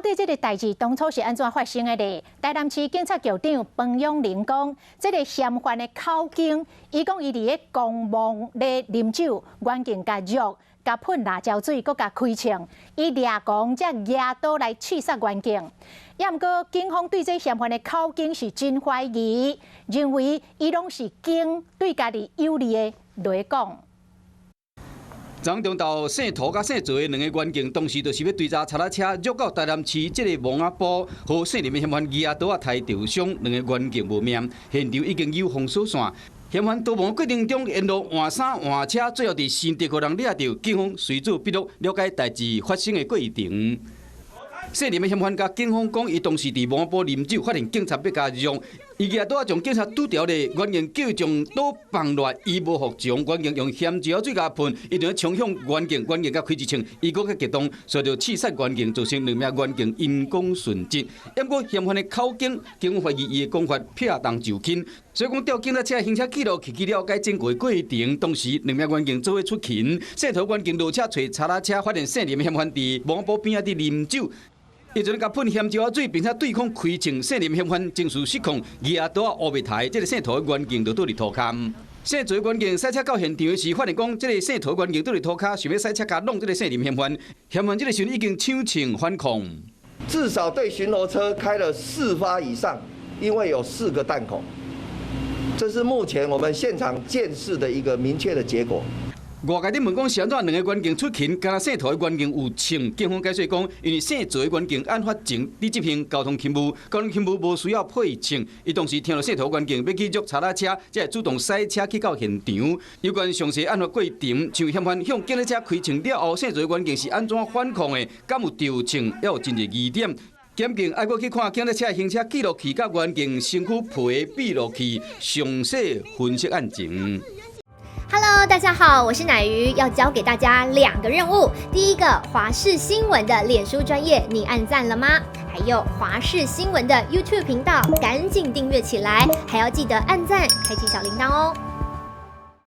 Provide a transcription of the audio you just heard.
底這个代誌當初是按怎發生的咧？台南市警察局長彭永霖講，這个嫌犯的口供，伊講伊佇咧公墓咧啉酒，員警共藥共噴辣椒水，閣共開槍，伊掠狂才舉刀來刺殺員警。也毋過警方對這嫌犯的口供是真懷疑，認為伊攏是警對家己有利的來講。昨昏中晝，姓涂佮姓曹的兩个員警，當時就是欲追查柴仔車入到台南市這个墓仔埔，予姓林的嫌犯舉刀仔刣著傷，兩个員警無命，現場已經有封鎖線。嫌犯逃亡過程中沿路換衫換車，最後佇新竹予人掠著，警方隨做筆錄了解代誌發生的過程。姓林的嫌犯共警方講，伊當時佇墓仔埔啉酒，發現警察欲共抓，伊舉刀仔將警察拄著咧，員警叫伊將刀放落，伊無服從，員警用鹹椒水共噴，伊就衝向員警，員警共開一槍，伊閣較激動，所以就刺殺員警，造成兩名員警因公殉職。毋過嫌犯的口供，警方懷疑伊的講法避重就輕，所以講調警察車行車記錄器去了解整個過程。當時兩名員警做伙出勤，姓涂員警落車揣柴仔車，發現姓林的嫌犯佇墓仔埔邊仔佇啉酒。伊就共噴鹹椒水，並且對抗開槍，姓林嫌犯情緒失控，舉刀仔烏白刣，這个姓涂的員警就倒佇塗跤。姓曹員警駛車到現場時，發現講這个姓涂員警倒佇塗跤，想欲駛車共挵這个姓林嫌犯，嫌犯這个時陣已經搶槍反抗。至少對巡邏車開了四發以上，因為有四個彈孔，這是目前我們現場鑑識的一個明確的結果。外界咧問講是按怎兩个員警出勤，敢若姓涂的員警有槍。警方解釋講，因為姓曹的員警案發前佇執行交通勤務，交通勤務無需要配槍。伊當時聽著姓涂員警欲去捉柴仔車，才會主動駛車去到現場。有關詳細案發過程，像嫌犯向警察車開槍了後，姓曹員警是按怎反抗的，敢有著槍，猶有真濟疑點。檢警愛閣去看警察車行車記錄器，佮員警身軀皮的閉錄器，詳細分析案情。 Hello，大家好，我是乃瑜，要交給大家兩個任務。第一個，華視新聞的臉書專頁，你按讚了嗎？還有華視新聞的 YouTube 頻道，趕緊訂閱起來，還要記得按讚，開啟小鈴鐺哦。